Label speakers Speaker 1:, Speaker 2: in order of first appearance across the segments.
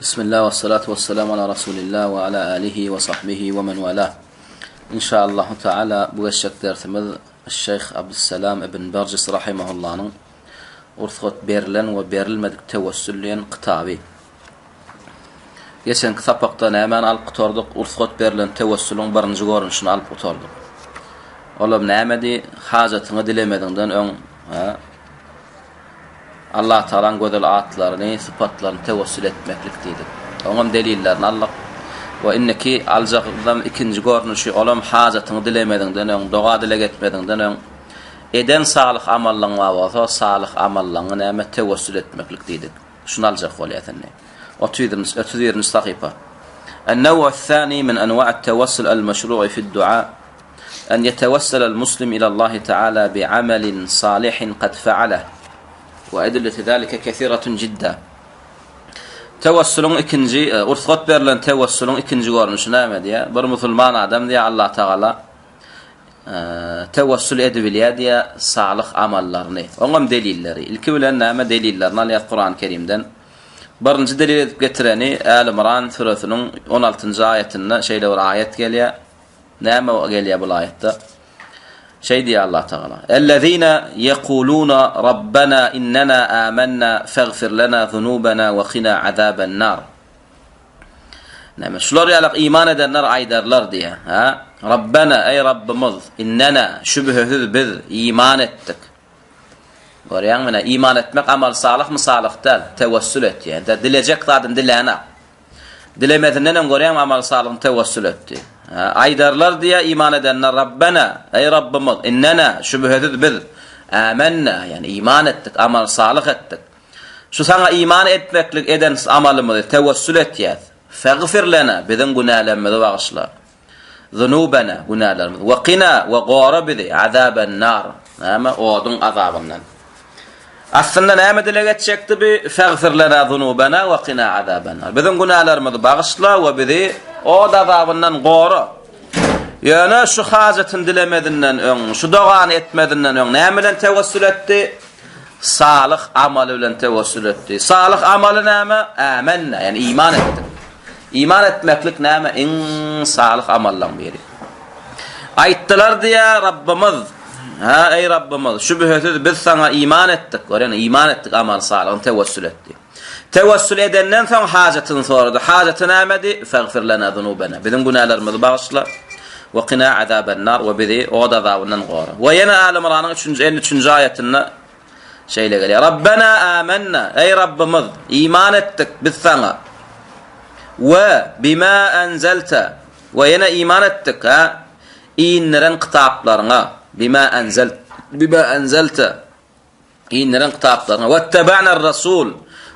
Speaker 1: Bismillah we salatu we selamu ala Rasulillah we ala alihi we sahbihi we men wala. Inşaallahu Teala bu geçjek dersimiz Şeyh Abdüsselam ibn Berjis rahimahullah'nyň Rugsat berlen we berilmedik tewessül diýen kitaby. Geçenki sapakda nämäni alyp gutardyk? Rugsat berlen tewessüliň birinji görnüşini alyp gutardyk. Olam nämedi? Hajatyňy dilemeziňden öň, ha, Allah Tagalaň gözel atlaryny, sypatlaryny tewessül etmeklik diýdik. Oňam delillerini aldyk. We indiki aljagymyzam ikinji görnüşi, olam hajatyňy dilemeziňden öň, doga-dileg etmeziňden öň eden salyh amallaň bar bolsa, salyh amallaňy näme tewessül etmeklik diýdik. Şuny aljak bolýas indi. Otuzynjy, 31-nji sahypa. En-new'u-s-sani min enwa'it-tewessül el-meşru'i fid-du'a. En ýetewesselel muslim ilallahi teala bi amelin salihin kad fealeh we edilleti zalike kesiratun jidda. Tewessüliň ikinji, e, rugsat berlen tewessüliň ikinji görnüşi näme diýýär? Bir musulman adam diýýär Allah Tagala e, tewessül edibilýär diýýär salyh amallaryny. Oňam delilleri. Ilki bilen näme delillerini alýar Kur'an-ı Kerimden. Birinji delil edip getireni Äl Imran süresiniň 16-njy aýatynda şeýle bir aýat gelýär. Näme gelýär bul aýatda? Şeý diýýär Allah Tagala. Ellezine yekuluna Rabbena innena amanna fagfir lena zunubena we qina azaban nar. Näme? Şular ýalak iman edenler aýdarlar diýýär. Ha? Rabbena eý Rabbymyz innena şübhesiz biz iman etdik. Görýäňmi, ine, iman etmek amal salyhmy, salyh däl, tewessül etýär. Dilejek zadyny dilänak. Dilemezinden öň görýäňmi amal salyhyny tewessül etdi. Aýdarlar diýýär iman edenler Rabbena, eý Rabbymyz, innena, şübhesiz biz, ämennä, ýagny iman etdik, amal salyh etdik. Şu saňa iman etmeklik eden amalymyzy tewessül etýäs. Fagfir lena, biziň günälerimizi bagyşla. Zunubena, günälerimizi. We qina, we gora bizi, azaben nar, näme, oduň azabyndan. Aslynda näme dileg etjekdi bi? Fagfir lena zunubena we qina azaben nar. Biziň günälerimizi bagyşla we bizi od azabyndan gora. Ýöne şu hajatyny dilemezinden öň, şu dogany etmezinden öň näme bilen tewessül etdi? Salyh amaly bilen tewessül etdi. Salyh amaly näme? Ämennä, ýagny iman etdik. Iman etmeklik näme? Iň salyh amallaryň biri. Aýtdylar diýä, Rabbymyz, hä, eý Rabbymyz, şübhesiz biz saňa iman etdik. Görýäňmi, iman etdik amal salyhyny tewessül etdi. Tewessül edenden soň hajatyny sorady. Hajaty nämedi? Fagfir lena zunubena. Biziň günälerimizi bagyşla. We qina azaban-nar we bizi od azabyndan gora. We ýene Aly Imranyň 3-nji 53-nji aýatynda Şeýle gelýär. Rabbena amenna, eý Rabbymyz, iman etdik biz saňa. We bima enzelte, we ýene iman etdik, ha, indiren kitaplaryňa, bima enzelt, bima enzelte, indiren kitaplaryňa, we teba'nar rasul,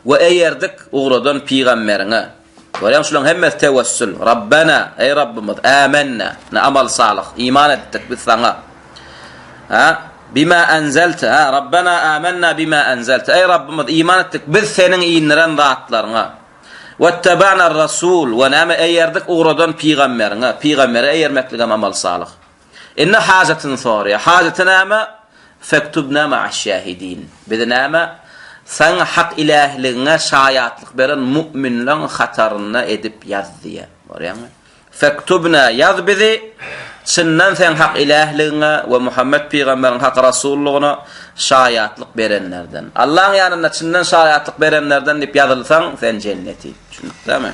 Speaker 1: we eýerdik ugradan pygamberiňe. Görýäň şularyň hemmesi tewessül. Rabbena, eý Rabbymyz, amenna, ne amal salyh, iman etdik biz saňa. Ha? Bima enzelte, ha? Rabbena amenna bima enzelte. Eý Rabbymyz, iman etdik biz seniň indiren zatlaryňa. Wetteba'na rasul, we näme eýerdik ugradan pygamberiňe. Pygambere eýermeklik hem amal salyh. Indi hajatyny soraýar. Hajaty näme? Fektubna ma'aş-şahidin. Bizi näme? Saň hak ilähligiňe şaýatlyk beren mu'minleň hatarynda edip ýaz diýýär. Görýäňmi? Fektubna ýaz bizi çyndan seň hak ilähligiňe we Muhammet pygamberiň hak rasullygyna şaýatlyk berenlerden. Allaň ýanynda çyndan şaýatlyk berenlerden diýip ýazylsaň, sen jenneti. Düşündikdämi?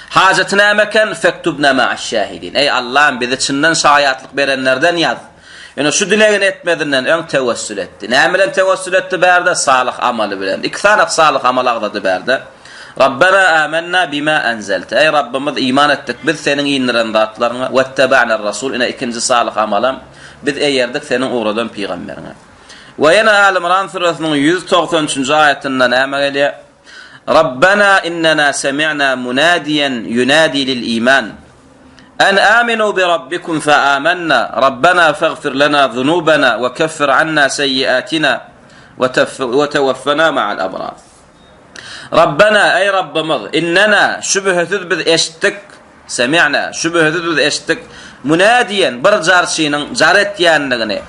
Speaker 1: Hajaty näme eken? Fektubna ma'aş-şahidin. Eý Allahym, bizi çyndan şaýatlyk berenlerden ýaz. Ýöne şu dilegini etmezinden öň tewessül etdi. Näme bilen tewessül etdi bärde? Salyh amaly bilen. Iki sany salyh amal agzady bärde. Rabbena amenna bima enzelte. Eý Rabbymyz, iman etdik biz seniň indiren zatlaryňa. Wettebanar rasul. Ine ikinji salyh amalam. Biz eýerdik seniň ugradan pygamberiňe. We ýene Aly Imran süresiniň 193-nji aýatynda näme gelýär? Rabbena innena semi'na munadiyen yunadi lil iman. En aminu bi rabbikum fe amanna. Rabbena faghfir lena zunubena ve keffir anna seyyiatina ve tevaffena ma'al abrar. Rabbena ey Rabbimiz innena şübhesiz biz eşitdik Semi'na, şübhesiz biz eşitdik, munadiyen, bir jarçynyň jar etýänligini,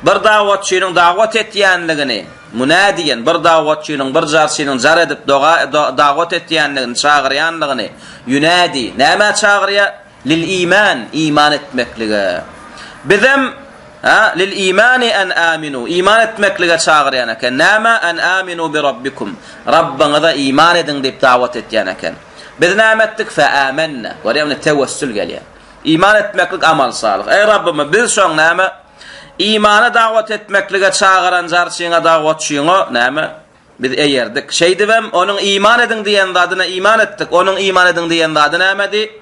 Speaker 1: bir dawatçynyň dawat etýänligini, Munadiýen, bir dawatçynyň, bir jarçynyň jar edip doga dawat etýändigini, çagyrýanlygyny, ýunadi, nämä çagyrýar? Lil iman, iman etmeklige. Bizem, ha, lil imani en aminu, iman etmeklige çagyrýan eken. Nämä? En aminu bi rabbikum. Rabbyňyza iman ediň diýip dawat etýän eken. Biz näme etdik? Fe amennä. Görýäňmi, tewessül gelýär. Iman etmeklik amal salyh. Eý Rabbymyz, biz şoň näme? Imana dawat etmeklige çagyran jarçyňa, dawatçyňa näme? Biz eýerdik. Şeýdibem, onuň iman ediň diýen zadyna iman etdik. Onuň iman ediň diýen zady nämedi?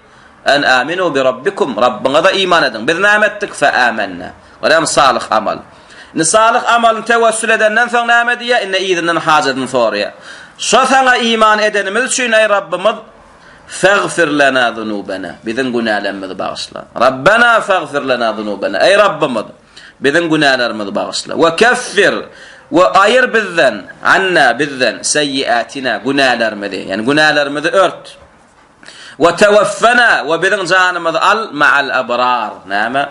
Speaker 1: En aminu bi rabbikum. Rabbyňyza iman ediň. Biz näme etdik? Fe amennä. Görýäňmi, salyh amal. Indi salyh amalyny tewessül edenden soň näme diýýär? Indi yzyndan hajatyny soraýar. Şo saňa iman edenimiz üçin, eý Rabbymyz, fagfir lena zunubena. Biziň günälerimizi bagyşla. Rabbena fagfir lena zunubena. Eý Rabbymyz, Biziň günälerimizi bagyşla. We keffir, we aýyr bizden, anna, bizden, seýýiätina, günälerimizi, ýagny günälerimizi ört. We teweffena, we biziň janymyzy al, ma'al abrar, näme?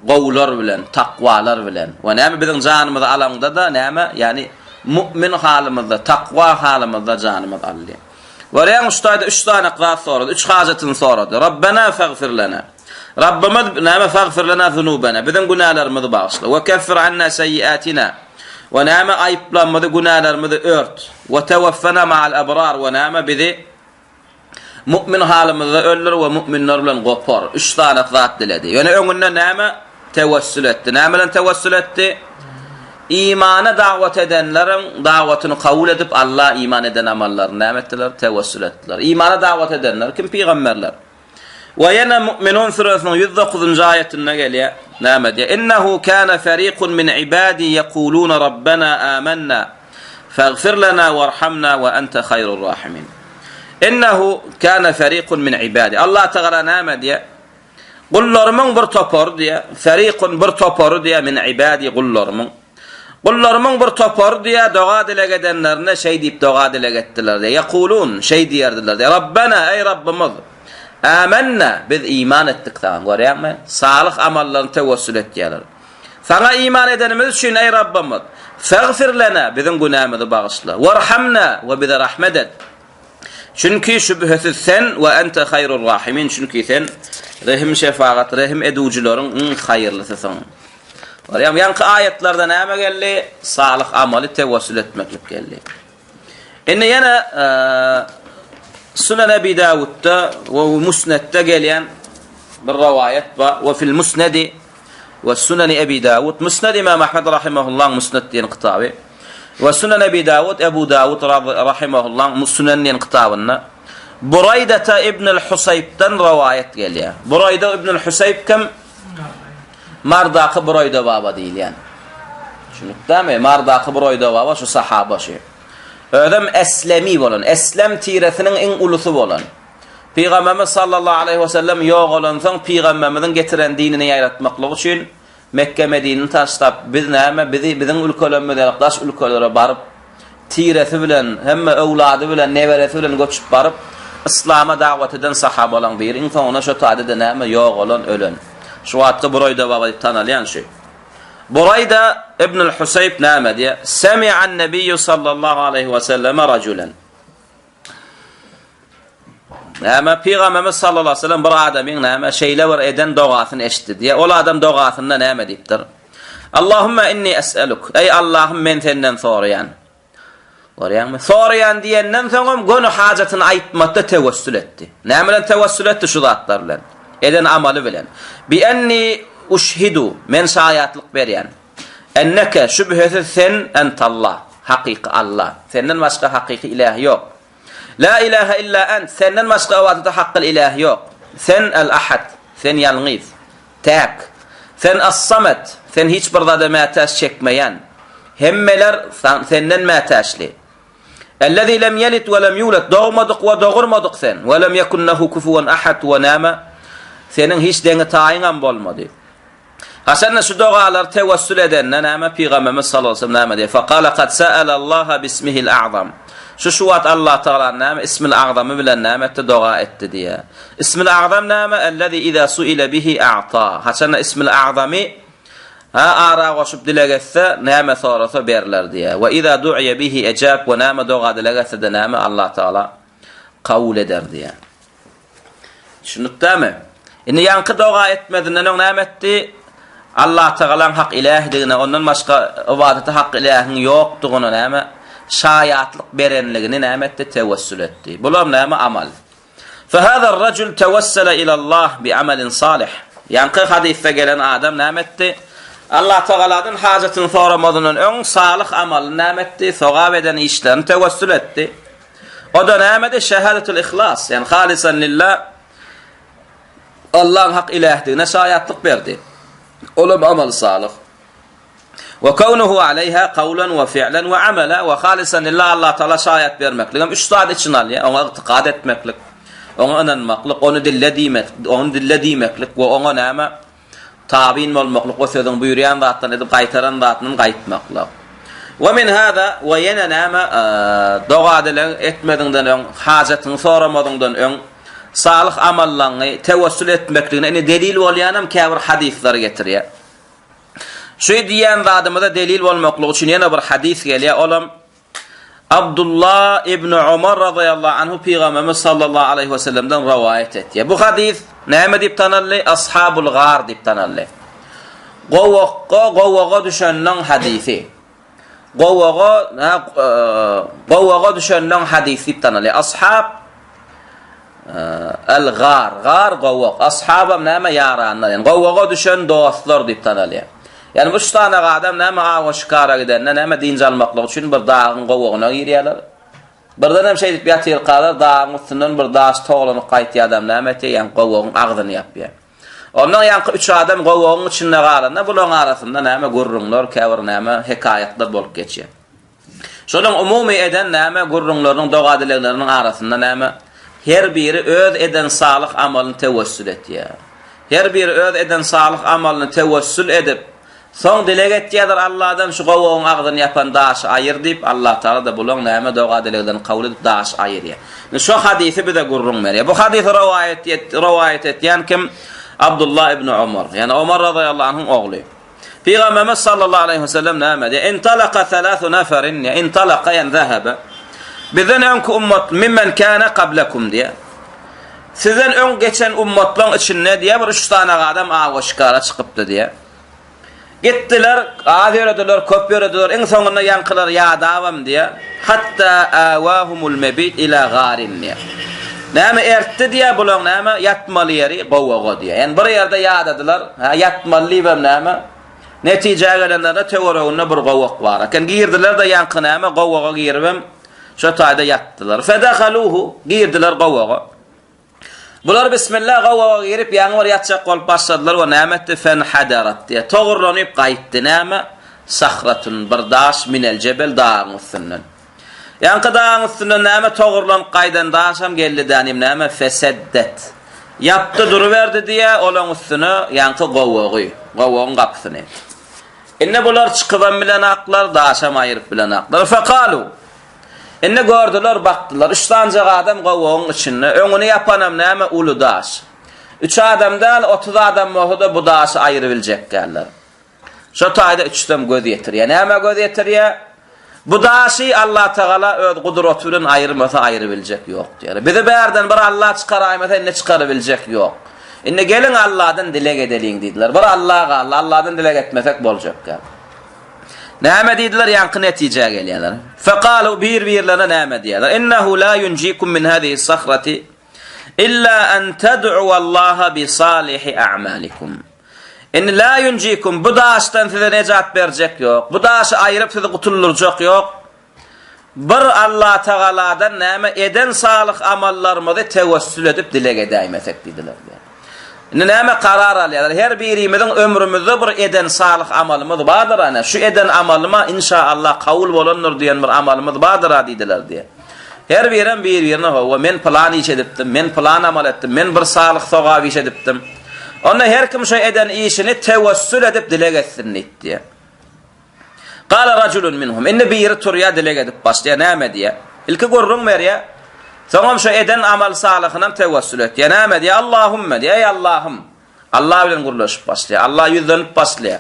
Speaker 1: Gowular bilen, takwalar bilen. We näme biziň janymyzy alaňda-da, näme? Ýagny mu'min halymyzda, takwa halymyzda janymyz aldy. Görýäňmi, şu taýda üç sany zat sorady, üç hajatyny sorady. Rabbena fagfir lena. Rabbymyz näme fagfir lena zunubena. Biziň günälerimizi bagyşla. We keffir anna seýýatina. We näme aýyplarymyzy, günälerimizi ört. We tewaffena ma'al abrar. We näme bizi mu'min halymyzda öldür we mu'minler bilen gopar. Üç sany zat diledi. Ýöne öňünde näme tewessül etdi? Näme bilen tewessül etdi? Imana dawat edenleriň dawatyny kabul edip Alla iman eden amallaryny näme etdiler? Tewessül etdiler. Imana dawat edenler kim? Pygamberler. We ýene Mu'minun süresiniň 109-njy aýatynda gelýär. Näme diýýär? Innehu kana fariqun min ibadi yaquluna rabbana amanna faghfir lana warhamna wa ente hayrur rahimin. Innehu kana fariqun min ibadi. Allah Tagala näme diýýär? Gullarymyň bir topary diýýär. Fariqun bir topary diýýär min ibadi gullarymyň. Gullarymyň bir topary diýýär, doga-dileg edenlerinde şeý diýip doga-dileg etdiler diýýär. Ýekulun, şeý diýerdiler diýýär, Rabbena, eý Rabbymyz, ämennä, biz iman etdik saňa. Görýäňmi? Salyh amallaryny tewessül etýärler. Saňa iman edenimiz üçin, eý Rabbymyz, fagfir lena, biziň günämizi bagyşla. Warhamna, we bize rahmet et. Çünki şübhesiz sen we ente haýrur rahimin, çünki sen rehim-şefagat, rehim edujileriň iň haýyrlysysyň. Görýäňmi, ýaňky aýatlarda näme geldi? Salyh amaly tewessül etmeklik geldi. Indi ýene e, Sunan Ebi Dawudda we Musnedde gelýän bir rowaýat bar. We fil Musnedi we Sunan Ebi Dawud. Musned Imam Ahmed rahimahullahyň Musned diýen kitaby. We Sunan Ebi Dawud Ebu Dawud rahimahullahyň Sunan diýen kitabynda Buraýdata ibn al-Husaýbdan rowaýat gelýär. Buraýda ibn al-Husaýb kim? Mardaky Buraýda baba diýilýän. Düşündikdämi? Mardaky Buraýda baba şu sahaba şu. Özem Eslemi bolan, Eslem tiresiniň iň ulusy bolan. Pygamberimiz sallallahu aleyhi ve sellem ýogalansoň pygamberimiziň getiren dinini ýaýratmaklyk üçin Mekge Medinini taşlap biz näme bizi biziň ülkelerimiz ýaly daş ülkelere baryp tiresi bilen hemme öwlady bilen neberesi bilen göçüp baryp yslama dawat eden sahabalaň biri iň soňunda şo taýda-da näme ýogalan ölen şu wagtky Buraýda baba diýip tanalýan şu Buraýda ibnül Huseýb näme diýýär Semi'an nebiýu sallallahu aleýhi we selleme rajulen Näme, Pygamberimiz sallallahu aleyhi ve sellem bir adamyň näme, şeýle bir eden dogasyny eşitdi diýýär. Ol adam dogasynda näme diýipdir? Allahumma inni es'eluk. Eý Allahym men senden soraýan. Görýäňmi? Soraýan diýenden soňam göni hajatyny aýtmady, tewessül etdi. Näme bilen tewessül etdi? Şu zatlar bilen. Eden amaly bilen. Bi enni uşhidu. Men şaýatlyk berýän. Enneke şübhesiz sen entallah. Hakyky Allah. Senden başga hakyky iläh ýok. La ilahe illa ent, senden başga ybadata hakgyl iläh ýok. Sen El-Ahad, sen ýalňyz, täk. Sen As-Samed, sen hiç bir zada mätäç çekmeýän. Hemmeler senden mätäçli. Ellezî lem ýelid we lem ýulad, dogmadyk we dogurmadyk sen. We lem ýekun lehu kufuwan ahad we näme? Seniň hiç deňi-taýyňam bolmady. Haçanda şu dogalary tewessül edende näme Pygamberimiz sallallahu aleyhi ve sellem näme diýýär? Fekale kad sa'alallaha bismihil a'zam. Şu şu wagt Allah Tagala näme ismil a'zamy bilen näme etdi? Doga etdi diýýär. Ismil a'zam näme? Ellezi iza suile bihi a'ta. Haçanda ismil a'zamy. Ha, ara goşup dileg etse, näme sorasa berler diýýär. We iza du'iye bihi ejab we näme doga dileg etse-de näme Allah Taala kabul eder diýýär. Düşündik dämi? Indi ýaňky doga etmezinden öň näme etdi? Allah Tagalaň hak ilähdigine, ondan başga ybadata hak ilähiň ýokdugyna näme? Şaýatlyk berenligini näme etdi? Tewessül etdi. Bulam näme? Amal. Fehâzer rejül tewessele ilallah bi amelin salih. Ýaňky hadysda gelen adam näme etdi? Allah Tagaladan hajatyny soramazyndan öň salyh amalyny näme etdi? Sogap eden işlerini tewessül etdi. O-da nämedi? Şehadetul ihlas, ýagny halisan lillah Allahyň hak ilähdigine şaýatlyk berdi. Olam amal salyh. We kownuhu aleýha kawlan we fi'lan we amala we halisan lillah Allah Taala şaýat bermekligem üç zady içine alýar. Oňa ygtykat etmeklik, oňa ynanmaklyk, ony dille diýmek, ony dille diýmeklik we oňa näme tabyn bolmaklyk we sözüň buýurýan zatlaryny edip gaýtaran zatyndan gaýtmaklyk. We min hada we ýene näme doga-dileg etmeziňden öň, hajatyňy soramazyňdan öň salyh amallaňy tewessül etmekligine indi delil bolýanam käbir hadyslary getirýär. Şu diýýän zadymyza delil bolmaklygy üçin ýene bir hadys gelýär, olam Abdullah ibn Omar razyýallahu anhu pygamberimiz sallallahu aleýhi we sellemden rowaýat etýär. Bu hadys näme diýip tanaldy? Ashabul gar diýip tanaldy. Gowakga, gowaga düşenleň hadysy. Gowaga, gowaga düşenleň hadysy diýip tanalýar. Ashab El-gar, gar gowak. Ashabam näme ýaranlar, ýagny gowaga düşen dostlar diýip tanalýar. Ýagny bu üç sany adam näme awa şikara gidende näme dynç almaklyk üçin bir dagyň gowagyna girýärler. Birdenem şeýdip ýatyrkalar dagyň üstünden bir daş togalanyp gaýtýar adam näme etýär, ýagny gowagyň agzyny ýapýar. Ondan ýaňky üç adam gowagyň içinde galanda bularyň arasynda näme gürrüňler, käbir näme hekaýatlar bolup geçýär. Şolaň umumy eden näme gürrüňleriniň, doga-dilegleriniň arasynda näme her biri öz eden salyh amalyny tewessül etýär. Her biri öz eden salyh amalyny tewessül edip, soň dileg etýärler Allahdan şu gowagyň agzyny ýapan daşy aýyr diýip, Allatagala-da bulaň näme doga-dileglerini kabul edip daşy aýyrýar. Indi şo hadysy bize gürrüň berýär. Bu hadysy rowaýat rowaýat etýän kim? Abdullah ibn Omar. Ýagny Omar razyýallahu anhuň ogly. Pygamberimiz sallallahu aleýhi we sellem näme diýýär? Intalaka thalathu nafarin, ýa intalaka ýa zahaba. Bizden öňki ummat mimmen kana qablakum diýýär. Sizden öň geçen ummatlaryň içinde diýýär bir üç sany adam awa şikara çykypdy diýýär. Gitdiler, az ýörediler, köp ýörediler, iň soňunda ýaňkylar ýadabam diýýär. Hatta awahumul mebit ila garin diýýär. Näme ertdi diýýär, bulaň näme ýatmaly ýeri gowaga diýýär. Ýani bir ýerde ýadadylar, ha ýatmaly diýibem näme? Netijä gelenlerinde töwereginde bir gowak bar eken. Girdiler-de ýaňky näme gowaga giribem şo taýda ýatdylar. Fedehaluhu girdiler gowaga. Bular bismillah gowaga girip ýaňy bir ýatjak bolup başladylar we näme etdi? Fenhadarat diýýär. Togurlanyp gaýtdy näme? Sahratun bir daş minel jebel dagyň üstünden. Ýaňky dagyň üstünden näme togurlanyp gaýdan daşam geldi dänim näme feseddet. Ýapdy duruberdi diýýär olaň üstüne ýaňky gowagy, gowagyň gapysyny. Indi bular çykybam bilenaklar, daşam aýyryp bilenaklar. Fekalu. Indi gördüler, bakdylar. Üç sanjak adam gowagyň içinde. Öňüni ýapanam näme uly daş. Üç adam däl, 30 adam bolsa-da bu daşy aýyrybiljek däller. Şo taýda üçüsem göz ýetirýär. Nämä göz ýetirýär? Bu daşy Allatagala öz gudraty bilen aýyrmasa aýyrybiljek ýok diýýär. Bizi bärden bir Alla çykaraýmasa indi çykarybiljek ýok. Indi geliň Alladan dileg edeliň diýdiler. Bir Alla galdy, Alladan dileg etmesek boljak däl. Näme diýdiler? Ýaňky netijä gelýärler. Fekalu bir-birlerine näme diýýärler? Innehu la yunjikum min hazihi sahrati illa an tad'u Allaha bi salihi a'malikum. Indi la yunjikum bu daşdan size nejat berjek ýok. Bu daşy aýryp sizi gutuldyrjak ýok. Bir Allatagaladan näme eden salyh amallarymyzy tewessül edip dileg edäýmesek diýdiler. Indi näme karar alýarlar? Her birimiziň ömrümizde bir eden salyh amalymyz bardyr ana. Şu eden amalyma inşaallah kabul bolandyr diýen bir amalymyz bardyr-a diýdiler diýýär. Her birem bir-birine hawa men pylan iş edipdim, men pylan amal etdim, men bir salyh sogap iş edipdim. Onda her kim şu eden işini tewessül edip dileg etsin diýdi. Gala rajulun minhum. Indi biri turýar dileg edip başlaýar. Näme diýýär? Ilki gürrüň berýär. Soňam şu eden amal salyhynam tewessül etýär. Näme diýýär? Allahümme diýýär. Eý Allahym. Allah bilen gürleşip başlaýar. Allah ýüzlenip başlaýar.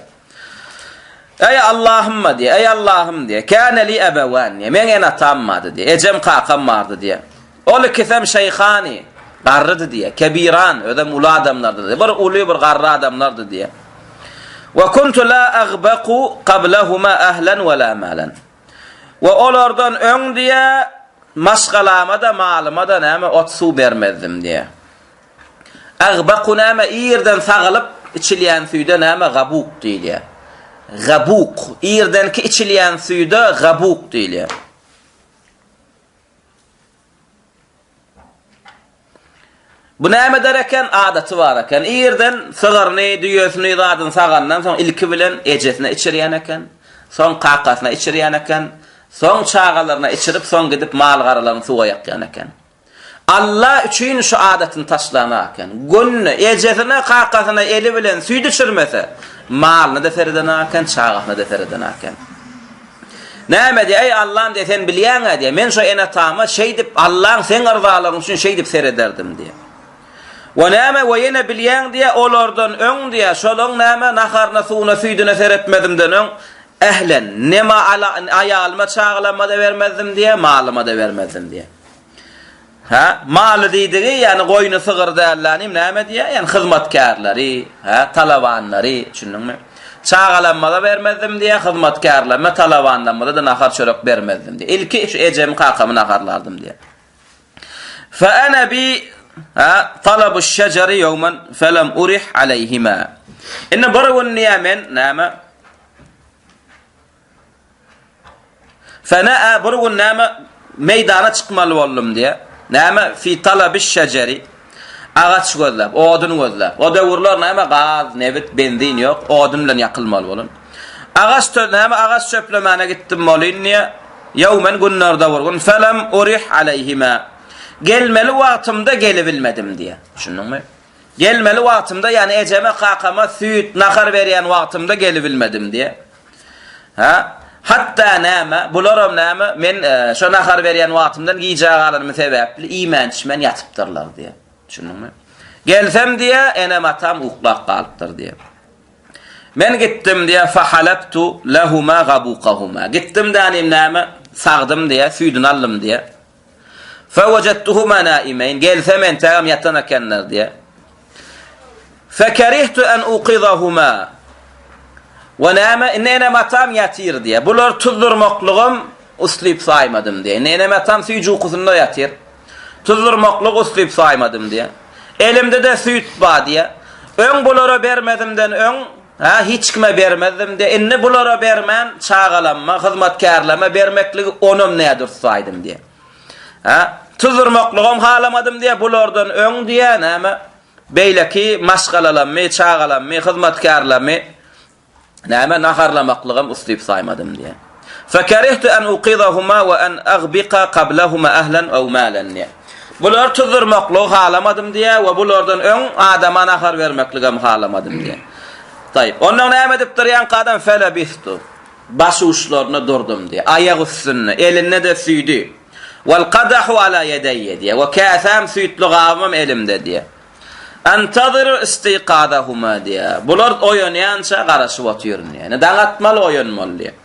Speaker 1: Eý Allahymma diýýär, eý Allahym diýýär, Käne li ebewan diýýär, meň ene-atam bardy diýýär, ejem kakam bardy diýýär. Ol ikisem şeýhani, garrydy diýýär, kebiran, özem uly adamlardy diýýär, bir uly, bir garry adamlardy diýýär. Wa kuntu la agbaku qablahuma ahlan wa la malan. We olardan öň diýýär, maşgalama-da, malyma-da näme ot-suw bermezdim diýýär. Agbaku näme irden sagylyp içilýän süýde näme gabuk diýilýär. Gabuk, irdenki içilýän süýde gabuk diýilýär. Bu näme eder eken? Adaty bar eken. Irden sygyryny, düýesini, zadyny sagandan soň ilki bilen ejesine içirýän eken. Soň kakasyna içirýän eken. Soň çagalaryna içirip, soň gidip mal-garalaryny suwa ýakýan eken. Alla üçin şu adatyny taşlana eken. Günde ejesine, kakasyna eli bilen süýt içirmese, malyna-da seredena eken, çagasyna-da seredena eken. Näme diýýär, Eý, Allam diýýär, sen bilýäň-ä diýýär, men şo ene-atama şeýdip, Allaň seň yrzalygyň üçin şeýdip serederdim diýýär. We näme, we ýene bilýäň diýýär, olardan öň diýýär, şolaň näme, naharyna, suwuna, süýdüne seretmezimden öň, ählen, nema aýalyma, çagalama-da bermezdim diýýär, malyma-da bermezdim diýýär. Hä, maly diýdigi, ýagny goýny sygyr dällänim näme diýýär, ýagny hyzmatkärleri, hä, talabanlary, düşündiňmi? Çagalammaza bermezdim diýýär, hyzmatkärlerime, talabanlammaza-da nahar-çörek bermezdim diýýär. Ilki şu ejemi, kakamy naharlardym diýýär. Fe ene bi, hä, talabuş şejeri ýewmen felem urih aleýhima. Indi bir gün diýýär men, näme? Fene-ä bir gün näme meýdana çykmaly boldum diýýär. Näme fi talabiş şejeri agaç gözläp, odun gözläp. O döwürler näme gaz, nebit, benzin ýok, odun bilen ýakylmaly bolan. Agaç tö näme agaç çöplemäne gitdim bolyn diýýär. Ýewmen günlerde bir gün felem urih aleýhima. Gelmeli wagtymda gelibilmedim diýýär. Düşündiňmi? Gelmeli wagtymda, ýagny ejeme, kakama süýt, nahar berýän wagtymda gelibilmedim diýýär. Hä? Hatda näme, bularam näme, men şo nahar berýän wagtymdan gijä galanym sebäpli iýmän-içmän ýatypdyrlar diýýär. Düşündiňmi? Gelsem diýýär, enem-atam uklap galypdyr diýýär. Men gitdim diýýär, fahalabtu lahuma gabukahuma. Gitdim dänim näme, sagdym diýýär, süýdüni aldym diýýär. Fewejadtuhuma naimeyn, gelsem entägem ýatan ekenler diýýär. Fekerihtu en uqizahuma. We näme, indi enem atam ýatyr diýýär. Bulary tuzdurmaklygam uslyp saýmadym diýýär. Indi enem atam süýji ukusynda ýatyr. Tuzdurmaklygy uslyp saýmadym diýýär. Elimde-de süýt bar diýýär. Öň bulara bermezimden öň, hä, hiç kime bermezdim diýýär. Indi bulara bermän, çagalamma, hyzmatkärlerime bermekligi onam nädürs saýdym diýýär. Hä, tuzdurmaklygam halamadym diýýär. Bulardan öň diýýär, näme, beýleki maşgalalammy, çagalammy, hyzmatkärlerimi Näme naharlamaklygam uslyp saýmadym diýýär. Fekerihtu en uqizahuma we en agbika qablahuma ahlan aw malan diýýär. Bulary tuzdurmaklygy halamadym diýýär we bulardan öň adama nahar bermekligem halamadym diýýär. Taýyp. Ondan näme edipdir ýaňky adam felebistu. Baş uçlarynda durdum diýýär. Aýak üstünde, elinde-de süýdi. Wal kadahu ala ýedeýe diýýär. We käsäm süýtli gabymam elimde diýýär. Enteziru istiqazahuma diýýär. Bular oýanýança garaşyp otyryn diýýär. Ýani daň atmaly oýanmaly diýýär.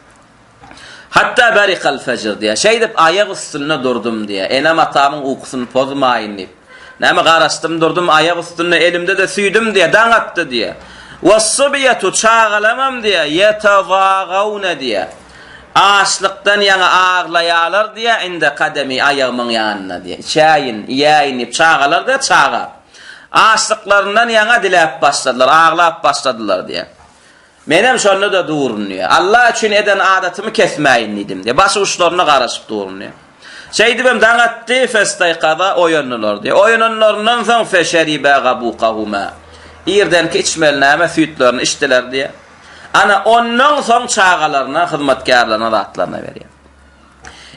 Speaker 1: Hatda berikal fejr diýýär. Şeýdip aýak üstünde durdum diýýär. Enem-atamyň ukusyny pozmaýyn diýip. Näme garaşdym durdum aýak üstünde elimde-de süýdüm diýýär. Daň atdy diýýär. Wassybiýatu çagalamam diýýär. Ýetazagawne diýýär. Açlykdan ýaňa aglaýarlar diýýär, inde kademi aýagymyň ýanynda diýýär. Içäýin, iýäýin diýip çagalar diýýär, çaga. Açlyklaryndan ýaňa diläp başladylar, aglap başladylar diýýär. Menem şonda-da durun diýýär. Allah üçin eden adatymy kesmäýin diýdim diýýär. Baş uçlarynda garaşyp durun diýýär. Şeýdibem daň atdy, festaýkaza oýandylar diýýär. Oýananlaryndan soň feşeribä gabukahuma. Irdenki içmeli näme süýtlerini içdiler diýýär. Ana, ondan soň çagalaryna, hyzmatkärlerine zatlaryna berýär.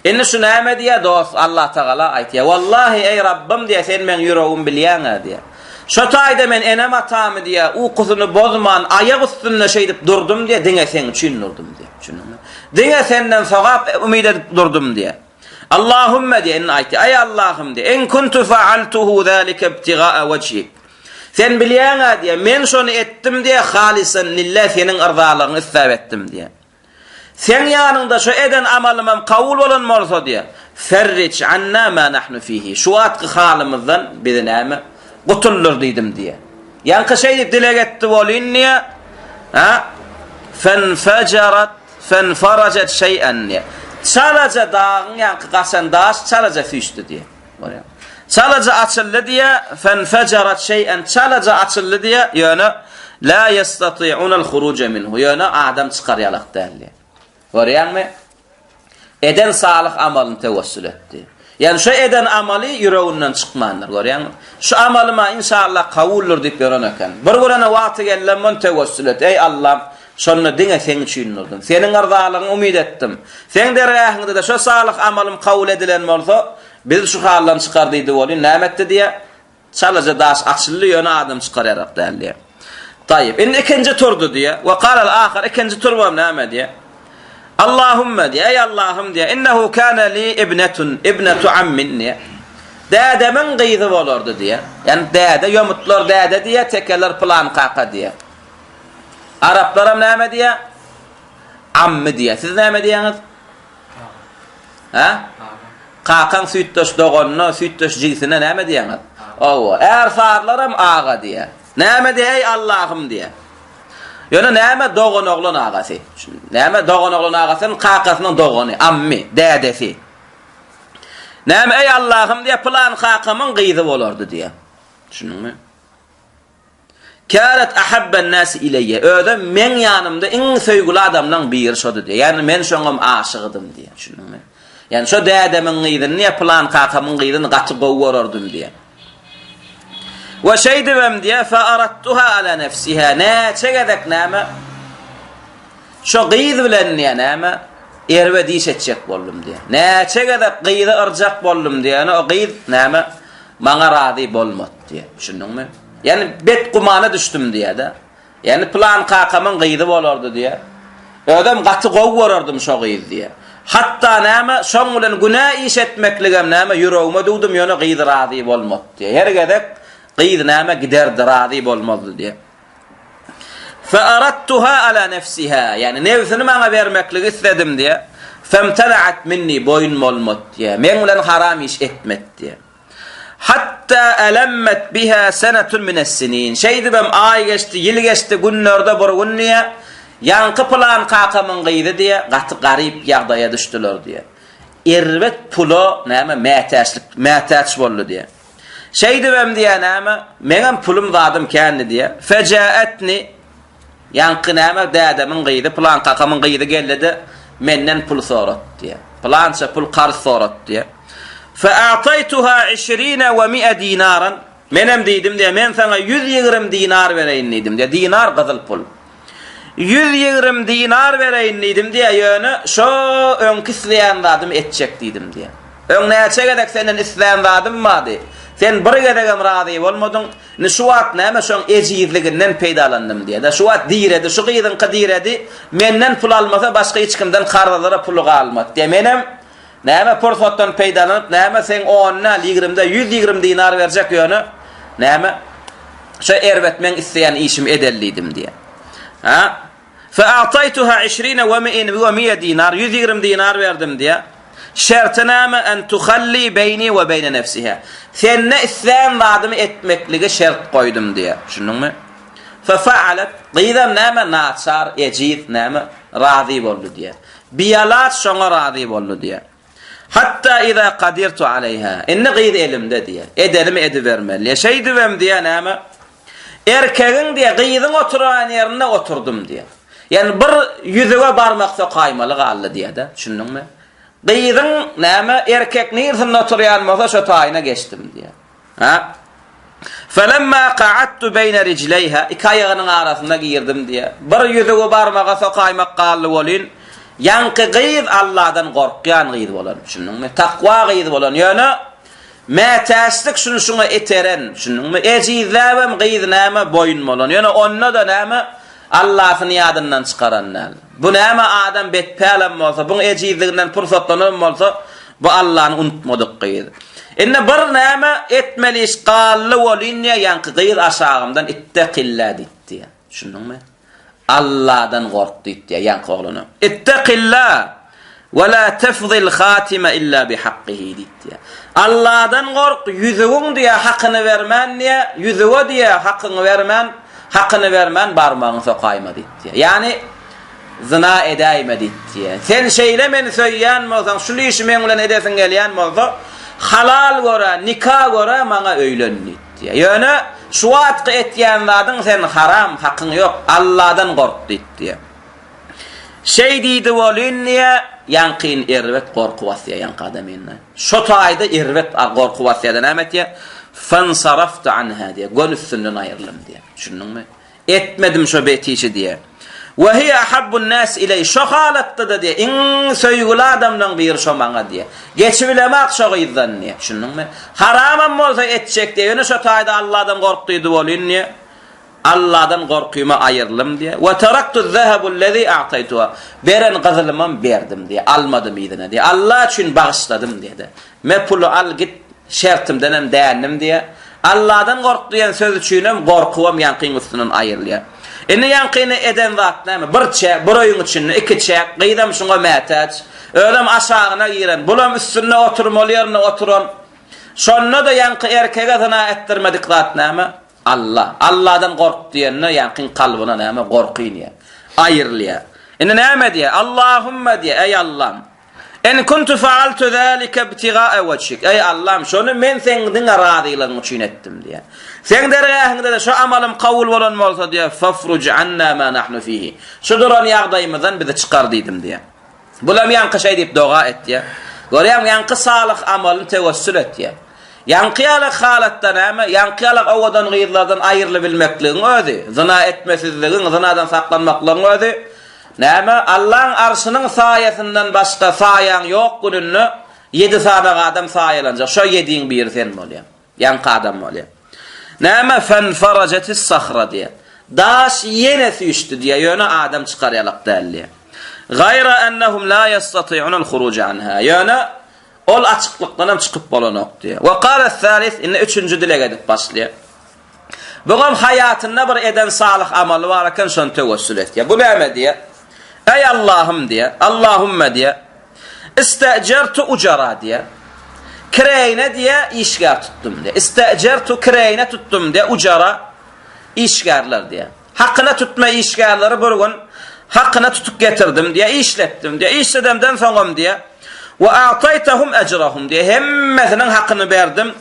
Speaker 1: Indi şu näme diýýär, dost, Allatagala aýtýar, Wallahi, eý, Rabbym diýýär, sen meň ýüregimi bilýäň-ä diýýär. Şo taýda men enem-atamy diýýär, ukusyny bozman, aýak üstünde şeýdip durdum diýýär, diňe seň üçin durdum diýýär. Düşündiňmi? Diňe senden sogap umyt edip durdum diýýär. Allahümme diýýär, indi aýtýar, eý, Allahym diýýär, in kuntu fa'altuhu zalika ibtiga'a wejhik. Sen bilýäň-ä diýýär, men şony etdim diýýär, halysan lillah, seniň yrzalygyňy isläp etdim diýýär. Seň ýanyňda şu eden amalymam kabul bolan bolsa diýýär. Ferriç anna ma nahnu fihi. Şu wagtky halymyzdan bizi näme gutuldyr diýdim diýýär. Ýaňky şeýdip dileg etdi bolyn diýýär. Ha? Fenfejarat fenfarajat şeý'en diýýär. Çalaja dagyň ýaňky gaçan daş çalaja süýşdi diýýär. Görýäňmi? Çalaja açyldy diýýär, fenfejarat şeý'en çalaja açyldy diýýär, ýöne la ýestati'unal huruja minhu. Ýöne adam çykar ýalak däl diýýär. Görýäňmi? Eden salyh amalyny tewessül etdi. Ýani şu eden amaly ýüreginden çykmandyr, görýäňmi? Şu amalyma inşallah kabuldyr diýip ýören eken. Bir gün ene wagty geldi, muny tewessül et. Eý Allam, şonda diňe seň üçin durdum. Seniň yrzalygyňy umyt etdim. Seň dergähiňde-de şu salyh amalym kabul edilen bolsa, bizi şu haldan çykar diýdi welin, näme etdi diýýär? Çalaja daş açyldy, ýöne adam çykar ýarak däl diýýär. Taýyp. Indi ikinji turdy diýýär. We galal ahar, ikinji turbam näme diýýär? Allahumma diýýär, eý Allahym diýýär, innehu kana li ibnetun, ibnetu ammin diýýär. Dädemiň gyzy bolardy diýýär. Ýani däde, ýomutlar däde diýýär, tekeler pylan kaka diýýär. Araplaram näme diýýär? Ammy diýýär. Siz näme diýýäňiz? Hä? Kakaň süýtdeş doganyna, süýtdeş jigisine näme diýýäňiz? Hawa, ärsarylaram aga diýýär. Näme diýýär? Eý Allahym diýýär. Ýöne näme doganoglan agasy? Näme doganoglan agasynyň kakasynyň dogany, ammy, dädesi. Näme eý Allahym diýýär, pylan kakamyň gyzy bolardy diýýär. Düşündiňmi? Kânet ahabben-nâsi ileýye. Özem meň ýanymda iň söýgüli adamlaň biri şody diýýär. Ýagny men şoňam aşygydym diýýär. Düşündiňmi? Ýagny şo dädemiň gyzyny diýýär, pylan kakamyň gyzyny gaty gowy görerdim diýýär. We şeýdibem diýýär, fe aradtuha ala nefsiha. Näçe gezek näme? Şo gyz bilen diýýär näme? Erbet iş etjek boldum diýýär. Näçe gezek gyzy yrjak boldum diýýär. Ýöne o gyz näme? Maňa razy bolmady diýýär. Düşündiňmi? Ýagny bet gumana düşdüm diýýär-de. Ýagny pylan kakamyň gyzy bolardy diýýär. Özem gaty gowy görerdim şo gyzy diýýär. Hatda näme, şoň bilen günä iş etmekligem näme ýüregime düwdüm, ýöne gyz razy bolmady diýýär. Her gezek gyz näme giderdi, razy bolmazdy diýýär. Fe aradtuha ala nefsiha, ýagny nebsini maňa bermekligi isledim diýýär. Femtenaat minni, boýun bolmady diýýär. Meň bilen haram iş etmedi diýýär. Hatta alammat biha senetun mines-sinin. Şeýdibem aý geçdi, ýyl geçdi, günlerde bir gün diýýär, ýaňky pylan kakamyň gyzy diýýär, gaty garyp ýagdaýa düşdüler diýýär. Erbet pula näme mätäçlik, mätäç boldy diýýär. Şeýdibem diýýär näme, meňem pulum zadym kändi diýýär. Fejaetni Ýaňky näme, dädemiň gyzy, pylan kakamyň gyzy geldi-de, menden pul soratdy diýýär. Pylança pul karz soratdy diýýär. Fe a'taýtuha işrine we mi'e dinaran. Menem diýdim diýýär, men saňa 120 dinar bereýin diýdim diýýär. Dinar gyzyl pul. 120 dinar bereýin diýdim diýýär, ýöne şo öňki isleýän zadymy etjek diýdim diýýär. Öň näçe gezek senden islän zadym bardy. Sen bir gezegem razy bolmadyň. Indi şu wagt näme şoň ejizliginden peýdalandym diýýär-de. Şu wagt diredi, şu gyzyňky diredi, menden pul almasa başga hiç kimden karz alara puly galmady diýýär. Menem näme pursatdan peýdalanyp, näme seň on däl, ýigrimde, 120 dinar berjek ýöne näme şo erbet meň isleýän işimi edeli diýdim diýýär. Ha? Fe a'taýtuha işrine we mi'in we mi'e dinar, 120 dinar berdim diýýär. Şerti näme? En tuhalli beýni we beýne nefsiha. Sende islän zadymy etmekligi şert goýdum diýýär. Düşündiňmi? Fe faalet, gyzam näme naçar, ejiz, näme razy boldy diýýär. Bialaç şoňa razy boldy diýýär. Hatta iza kadirtu aleýha. Indi gyz elimde diýýär. Edenimi edibermeli diýýär. Şeýdibem diýýär näme? Erkegiň diýýär, gyzyň oturan ýerinde oturdym diýýär. Ýagny bir ýüzüge barmak sokaýmaly galdy diýýär-de, düşündiňmi? Gyzyň näme, erkek nirsinde oturýan bolsa şo taýyna geçdim diýýär. Ha? Felemma qa'adtu beýne rijleýha, iki aýagynyň arasyna girdim diýýär. Bir ýüzügi barmaga sokaýmak galdy welin, ýaňky gyz Alladan gorkýan gyz bolan, düşündiňmi? Takwa gyz bolan, ýöne Mätäçlik şuny şuňa iteren, düşündiňmi? Ejizläbem gyz näme boýun bolan. Ýöne onda-da näme Allasyny ýadyndan çykaran däl. Bu näme adam betpälem bolsa, buň ejizliginden pursatlanam bolsa, bu Allany unutmadyk gyz. Indi bir näme etmeli iş galdy welin diýýär, ýaňky gyz aşagymdan ittekillä diýdi diýýär. Düşündiňmi? Alladan gork diýipdi ýaňky oglana. Ittaqilla we la tefzil hatima illa bi hakkihi diýipdi. Alladan gork, ýüzügiň diýä hakyny bermän diýä, ýüzüge diýä hakyňy bermän, hakyny bermän barmagyňy sokaýma diýipdi. Ýagny zyna edäýme diýipdi. Sen şeýle meni söýýän bolsaň, şul işi meň bilen edesiň gelýän bolsa, halal görä, nika görä maňa öýlen diýipdi. Diýýär. Ýöne şu wagtky etýän zadyň sen haram, hakyň ýok, Alladan gork diýip diýýär. Şeý diýdi welin diýýär, ýaňkyny erbet gorky basýar ýaňky adamyny. Şo taýda erbet gorky basýar-da näme etýär? Fansaraftu anha diýýär, göni üstünden aýryldym diýýär. Düşündiňmi? Etmedim şo bet işi diýýär. We hiýe ahabbun nas ileý, şo halatda-da diýýär, iň söýgüli adamlaň biri şo maňa diýýär. Geçibilemak şo gyzdan diýýär. Düşündiňmi? Haramam bolsa etjek diýýär, ýöne şo taýda Alladan gork diýdi bolyn diýýär. Alladan gorkyma aýryldym diýýär. We taraktu zehebullezi a'taýtuha. Beren gyzylymam berdim diýýär, almadym yzyna diýýär. Alla üçin bagyşladym diýýär-de. Me puly al git, Şertimdenem dändim diýýär. Alladan gork diýen söz üçinem gorkubam ýaňkyň üstünden aýrylýar. Indi ýaňkyny eden zat näme? Bir çäk, bir öýüň içinde iki çäk, gyzam şuňa mätäç. Özem aşagyna giren, bulam üstünde oturmaly ýerinde oturan. Şonda-da ýaňky erkege zyna etdirmedik zat näme? Alla. Alladan gork diýende ýaňkyň kalbyna näme? Gorky inýär. Aýrylýar. Indi näme diýýär? Allahumma diýýär, eý Allam! En kuntu faaltu zalika ibtigaa wejhik. Eý Allam, şony men seň diňe razylygyň üçin etdim diýýär. Seň dergähiňde-de şu amalym kabul bolan bolsa diýýär, fafruj anna ma nahnu fihi. Şu duran ýagdaýymyzdan bizi çykar diýdim diýýär. Bulam ýaňky şeý diýip doga etýär. Görýäňmi, ýaňky salyh amalyny tewessül etýär. Ýaňky ýalak halatda näme? Ýaňky ýalak owadan gyzlardan aýrylybilmekligiň özi, zyna etmesizligiň, zynadan saklanmaklygyň özi Näme, Allaň arşynyň saýasyndan başga saýaň ýok gününde ýedi sanak adam saýalanjak, şo ýediň biri sen bolýaň. Ýaňky adam bolýaň. Näme, fenfarajetis-sahra diýýär. Daş ýene süýşdi diýýär, ýöne adam çykar ýalak däl diýýär. Gaýra ennehum la ýestati'unel huruja anha. Ýöne ol açyklykdanam çykyp bolanok diýýär. We galet-salis, indi üçünji dileg edip başlaýar. Buňam haýatynda bir eden salyh amaly bar eken, şony tewessül etýär. Bu näme diýýär? Eý Allahym diýýär, Allahümme diýýär, istejertu ujara diýýär. Kireýine diýýär, işgär tutdum diýýär. Istejertu kireýine tutdum diýýär, ujara işgärler diýýär. Hakyna tutma işgärleri bir gün hakyna tutup getirdim diýýär, işletdim diýýär. Işledemden soňam diýýär, we a'taýtahum ejrahum diýýär, hemmesiniň hakyny berdim.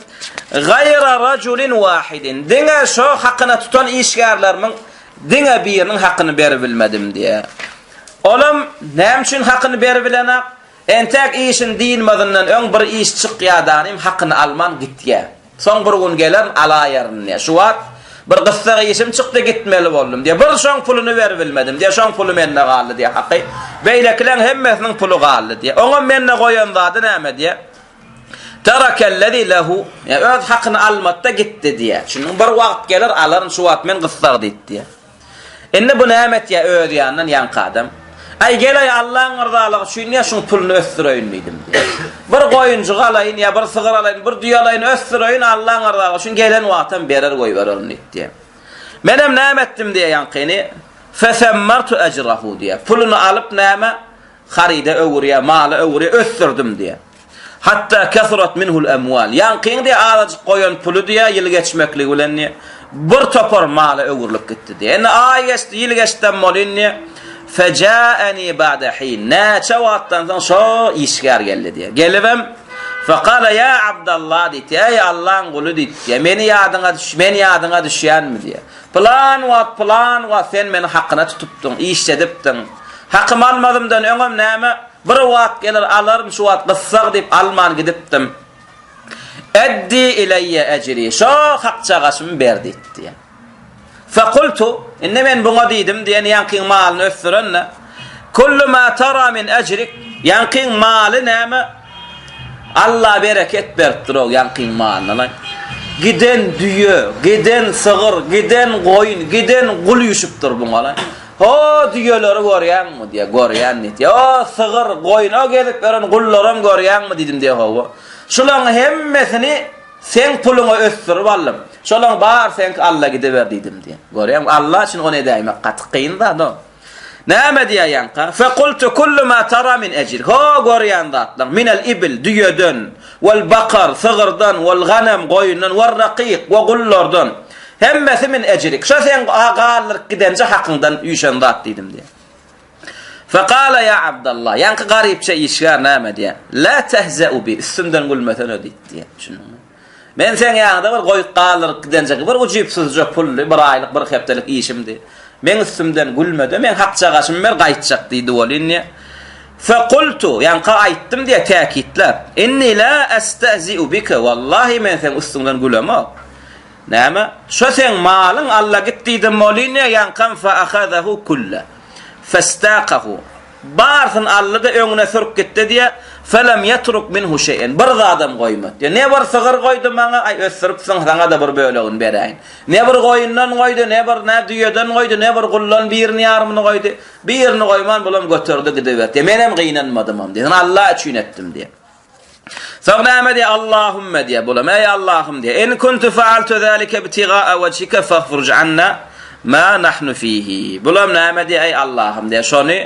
Speaker 1: Gaýra rajulin wahidin. Diňe şo hakyna tutan işgärlerimiň diňe biriniň hakyny beribilmedim diýýär. Olam näme üçin hakyny beribilenak? Entäk işini dynmazyndan öň bir iş çykýar danym hakyny alman gitýär. Soň bir gün gelerin alaýaryn diýýär. Şu wagt bir gyssag işim çykdy gitmeli boldum diýýär. Bir şoň puluny beribilmedim diýýär. Şoň puly mende galdy diýýär haky. Beýlekileň hemmesiniň puly galdy diýýär. Oňam mende goýan zady näme diýýär. Terakellezi lehu ýa öz hakyny almady-da gitdi diýýär. Şunuň bir wagt geler alaryn şu wagt men gyssag diýdi diýýär. Indi bu näme etýär öz ýanyndan ýaňky adam. Aý gelaý Allaň yrzalygy üçin diýýär şuň puluny ösdüreýin diýdim diýýär. Bir goýunjyk alaýyn ýa bir sygyr alaýyn, bir düýe alaýyn ösdüreýin Allaň yrzalygy üçin gelen wagtam berer goýbererin diýdi diýýär. Menem näme etdim diýýär ýaňkyny. Fesemmartu ejrahu diýýär. Puluny alyp näme Haryda öwürýär, mala öwürýär, ösdürdim diýýär. Hatda kesurat minhul emwal. Ýaňkyň diýýär, azajyk goýan puly diýýär, ýyl geçmekligi bilen diýýär, bir topar mala öwrülip gitdi diýýär. Indi aý geçdi, ýyl geçdem bolyn diýýär. Fejaeni ba'da hin. Näçe wagtdan soň şo işgär geldi diýýär. Gelibem Fekala ýa Abdallah diýdi. Eý Allaň guly diýdi. Meni ýadyňa düş, men ýadyňa düşýänmi diýýär. Pylan wagt, pylan wagt sen meni hakyna tutupdyň, işledipdiň. Hakymy almazymdan öňem näme, bir wagt geler alaryn, şu wagt gyssag diýip alman gidipdim. Eddi ileýe ejri, şo hakjagaşymy ber diýipdi. Fekultu, indi men buňa diýdim diýen ýaňkyň malyny ösdüren-de, Kullu ma tara min ejrik, ýaňkyň maly näme, Alla bereket beripdir-ow ýaňkyň malyna. Giden düýe, giden sygyr, giden goýun, giden gul üýşüpdir buňa. Ho, düýeleri görýäňmi diýýär. Görýän diýdi. O, sygyr, goýun, o gezip ýören gullaram görýäňmi diýdim diýýär, hawa. Şularyň hemmesini seň puluňa ösdürip aldym. Şolaň bary seňki Alla gidiber diýdim diýýär. Görýäňmi, Alla üçin ony edäýmek gaty kyn zat o. Näme diýýär ýaňka? Fekultu kullu ma tara min ejir. Ho görýän zatlaň, minel ibil, düýeden, wal bakar, sygyrdan, wal ganem, goýundan, wal rakyk, we gullardan. Hemmesi min ejrik. Şo seň galdyryp gidenje hakyňdan üýşen zat diýdim diýýär. Fekale ýa Abdallah, ýaňky garypça işgär näme diýýär? La tehze'u bi, üstümden gülmesene diýdi diýýär. Düşündiňmi? Men seň ýanyňda bir goýup galdyryp gidenjek bir ujypsyzja puldy, bir aýlyk, bir hepdelik işimdi. Meň üstümden gülme-de, meň hakjagaşymy ber, gaýtjak diýdi welin diýýär. Fekultu, ýaňka aýtdym diýýär täkitläp. Inni la estehzi'u bike, wallahi men seň üstüňden gülemok. Näme? Şo seň malyň, Alla git diýdim welin diýýär, ýaňkam fe ahazahu kulle. Festakahu. Barysyny aldy-da öňüne sürüp gitdi diýýär. Felem ýetruk minhu şeýen. Bir zadam goýmady diýýär. Ne bir sygyr goýdy maňa, aý ösdüripsiň, saňa-da bir bölegini beräýin. Ne bir goýundan goýdy, ne bir nä düýeden goýdy, ne bir guldan birini ýarymyny goýdy. Birini goýman bulam göterdi gidiberdi diýýär. Menem gynanmadymam diýýär. Alla üçin etdim diýýär. Soň näme diýýär? Allahümme diýýär bulam. Eý Allahym diýýär. In kuntu faaltu zalika ibtigaa wejhike fahruj anna ma nahnu fihi. Bulam näme diýýär? Eý Allahym diýýär. Şony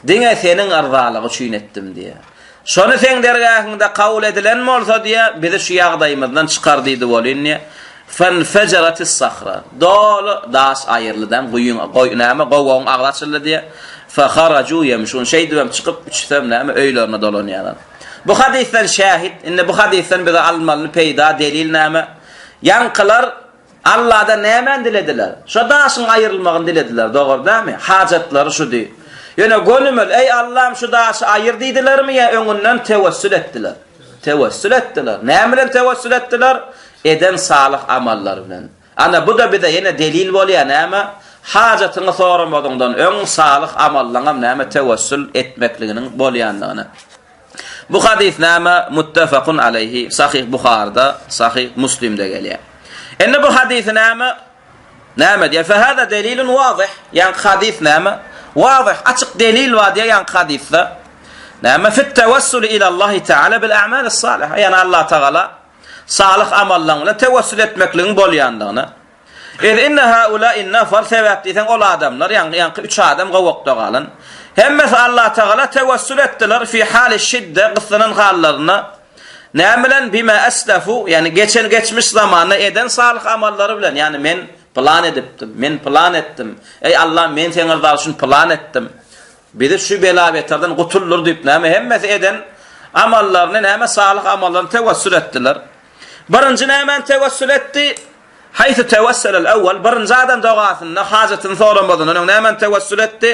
Speaker 1: diňe seniň yrzalygy üçin etdim diýýär. Şony seň dergähiňde kabul edilen bolsa diýýär, bizi şu ýagdaýymyzdan çykar diýdi welin diýýär. Fenfejeratis sahra. Doly daş aýryldy däm, guýyň, goý, näme, gowagyň agzy açyldy diýýär. Feharaju ýemşun. Şeýdibem çykyp, üçüsem näme, öýlerine dolanýarlar. Bu hadysdan şähit, indi bu hadysdan bize almaly peýda, delil näme? Ýaňkylar Alladan nämäni dilediler? Şo daşyň aýrylmagyny dilediler, dogry dälmi? Hajatlary şudy. Ýöne gönümel, Eý Allam şu daşy aýyr diýdilermi ýa öňünden tewessül etdiler? Tewessül etdiler. Näme bilen tewessül etdiler? Eden salyh amallary bilen. Ana bu-da bize ýene delil bolýar, näme? Hajatyňy soramazyňdan öň salyh amallaňam näme tewessül etmekliginiň bolýandygyny. Bu hadys näme? Muttefakun aleýhi, Sahyh Buharyda, Sahyh Muslimde gelýär. Indi bu hadysy näme? Näme diýýär? Fehada delilun wazyh. Ýaňky hadys näme? Wazyh, açyk delil bar diýýär ýaňky hadysda. Näme? Fit tewessuli ilallahi taala bil a'malis salih. Ýani Allah tagala salyh amallaň bilen tewessül etmekligiň bolýandygyny. Ez inne haula'in nafar sebäp diýseň ol adamlar, ýaňky ýaňky üç adam gowakda galan. Hemmesi Allah tagala tewessül etdiler fi hali şidde gyssanan hallarynda. Näme bilen? Bima eslefu, ýagny geçen geçmiş zamanda eden salyh amallary bilen, ýagny men pylan edipdim, men pylan etdim. Eý Allam, men seň rzaň üçin pylan etdim. Bizi şu bela-beterden gutuldyr diýip näme hemmesi eden amallaryny näme salyh amallaryny tewessül etdiler. Birinji nämäni tewessül etdi? Haýsy tewesselel ewwel, birinji adam dogasynda hajatyny soramazyndan öň nämäni tewessül etdi?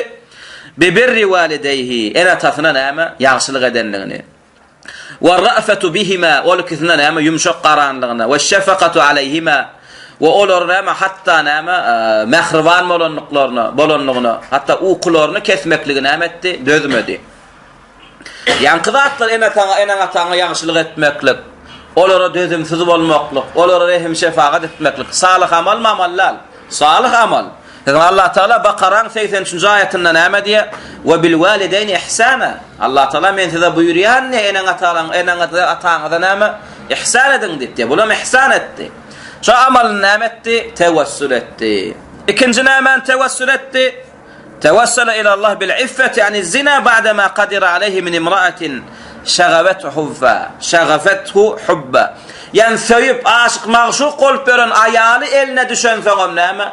Speaker 1: Bi birri walideýhi, ene-atasyna näme ýagşylyk edenligini. Werra'fetu bihima, ol ikisine näme ýumşak garanlygyna, weşşefekatu aleýhima, we olara näme hatda näme mähriban bolandyklaryna, bolanlygyna, hatda ukularyny kesmekligi näme etdi? Dözmedi. Ýaňky zatlar ene-ataňa, eneň-ataňa ýagşylyk etmeklik, olara dözümsiz bolmaklyk, olara rehim-şefagat etmeklik salyh amalmy, amal däl? Salyh amal. Siziň Allah Tagala Bakaraň 83-nji aýatynda näme diýýär? We bil walideýni ihsana. Allah Tagala men size buýurýan diýýär, eneň atalaň, eneňize, ataňyza näme? Ihsan ediň diýip diýýär. Bulam ihsan etdi. Şo amalyny näme etdi? Tewessül etdi. Ikinji nämäni tewessül etdi? Tewessele ila Allah bil iffeti ani zina ba'de ma kadira aleyhi min imra'atin şagafethu hubba. Şagafethu hubba. Ýani söýüp, aşyk magşuk bolup ýören aýaly eline düşensoňam näme?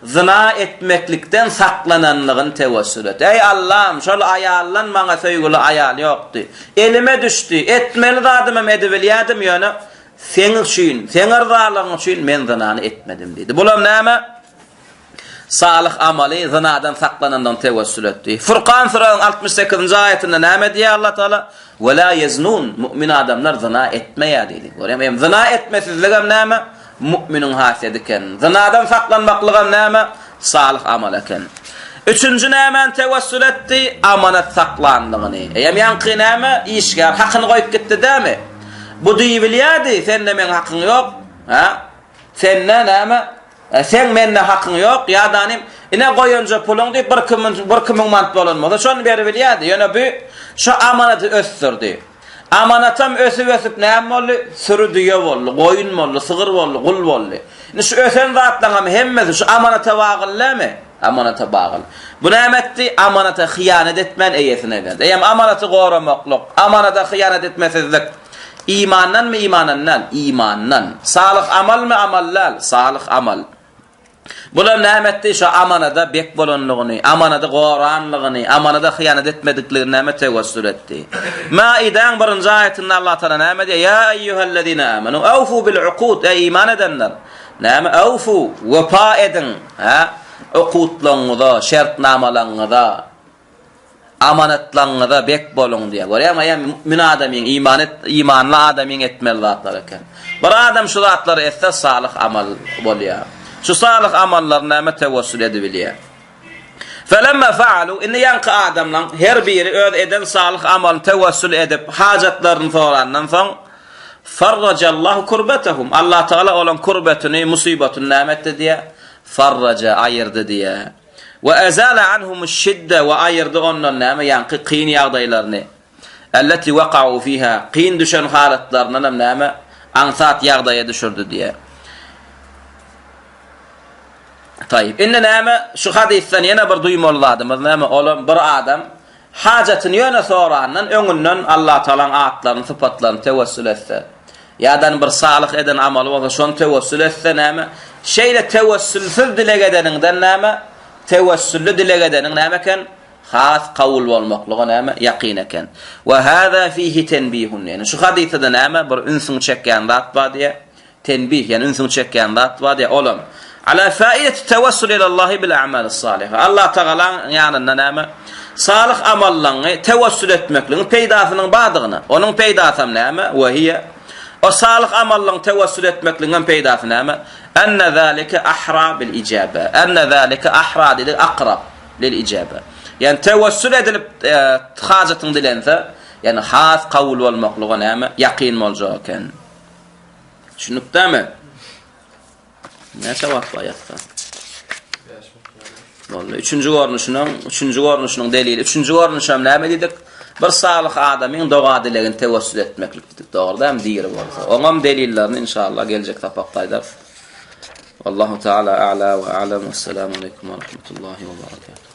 Speaker 1: Zyna etmeklikden saklananlygyny tewessül et. Eý Allam, şol aýaldan maňa söýgüli aýal ýokdy. Elime düşdi. Etmeli zadymam edibilýärdim, ýöne Seň üçin, Seň yrzalygyň üçin men zynany etmedim diýdi. Bulam näme? Salyh amaly zynadan saklanandan tewessül etdi. Furkan surasynyň 68-nji aýatynda näme diýýär Allah Taala? Ve la yeznun, mu'min adamlar zyna etmeýär diýdi. Görýäňmi? Hem zyna etmesizlik hem näme? Mu'miniň hasiýeti eken. Zynadan saklanmaklyk hem näme? Salyh amal eken. Üçünji nämäni tewessül etdi? Amanat saklanlygyny. Eýem ýaňky näme? Işgär hakyny goýup gitdi dämi? Bu diýibilýärdi, sende meň hakyň ýok. Ha? Sende näme? E, seň mende hakyň ýok, ýa-da ine goýanja puluň diýip bir iki müň, bir iki müň manat bolan bolsa, şony beribilýärdi. Ýöne bu şu amanaty ösdürdi. Amanatam ösüp-ösüp näme boldy? Süri düýe boldy, goýun boldy, sygyr boldy, gul boldy. Indi şu ösen zatlaryňam hemmesi şu amanata bagly dälmi? Amanata bagly. Bu näme etdi? Amanata hyýanat etmän eýesine berdi. Eýem amanaty goramaklyk, amanata hyýanat etmesizlik imandanmy, imandan däl? Imandan. Salyh amalmy, amal däl? Salyh amal. Bular näme etdi? Şo amanada bek bolanlygyny, amanady goranlygyny, amanada hyýanat etmedikligini näme tewessül etdi? Maidäň birinji aýatynda Allah Taala näme diýýär? Ýa eýýuhellezine amenu awfu bil uqud, eý iman edenler, näme awfu, wepa ediň, hä? Ukudlaryňyza, şertnamalaryňyza. Amanatlaryňyza bek boluň diýýär. Görýäňmi, eýýäm mümin adamyň, iman et, imanly adamyň etmeli zatlary eken. Bir adam şu zatlary etse salyh amal bolýar. Şu salyh amallary näme tewessül edibilýär. Felemma faalu, indi ýaňky adamlaň her biri öz eden salyh amalyny tewessül edip, hajatlaryny sorandan soň, Farrajallahu kurbetehum, Allah Tagala olaň kurbetini, musybatyny näme etdi diýýär? Farraja, aýyrdy diýýär. We ezale anhumuş-şidde we aýyrdy ondan näme ýaňky kyn ýagdaýlaryny. Elleti weka'u fiha kyn düşen halatlaryndanam näme aňsat ýagdaýa düşürdi diýýär. Taýyp. Indi näme şu hadysdan ýene bir duýmaly zadymyz näme? Olam bir adam Hajatyny ýöne sorandan öňünden Allatagalaň atlaryny, sypatlaryny tewessül etse, ýa-da bir salyh eden amaly bolsa şony tewessül etse näme? Şeýle tewessülsiz dileg edeniňden näme? Tewessülli dileg edeniň näme eken? Has kabul bolmaklyga näme? Ýakyn eken. We hâzâ fihi tenbihun. Ýagny şu hadysda näme? Bir ünsüňi çekýän zat bar diýýär. Tenbih, ýagny ünsüňi çekýän zat bar diýýär, olam, Ala faideti tewessul ilallahi bil a'malis saliha. Allah Tagalaň ýanynda näme? Salyh amallaryňy tewessül etmekligiň peýdasynyň bardygyna. Onuň peýdasam näme? We hiýe. O salyh amallaryň tewessül etmekligiň hem peýdasy näme? Enne zalike ahra bil ijabe. Enne zalike ahra diýdik, akrab lil ijabe. Ýagny tewessül edilip e, hajatyň dilense, ýagny has kabul bolmaklyga näme? Ýakyn boljak eken. Düşündikdämi? Näçe wagt bar ýatsa? Boldy. Üçünji görnüşiniň, üçünji görnüşiniň delili. Üçünji görnüş hem näme diýdik? Bir salyh adamyň doga dilegini tewessül etmeklik diýdik. Dogry dämi? Diri bolsa. Oňam delillerini inşallah geljek sapakda aýdarys. Wallahu taala a'la we a'lam. Assalamu alaykum we rahmetullahi we barakatuh.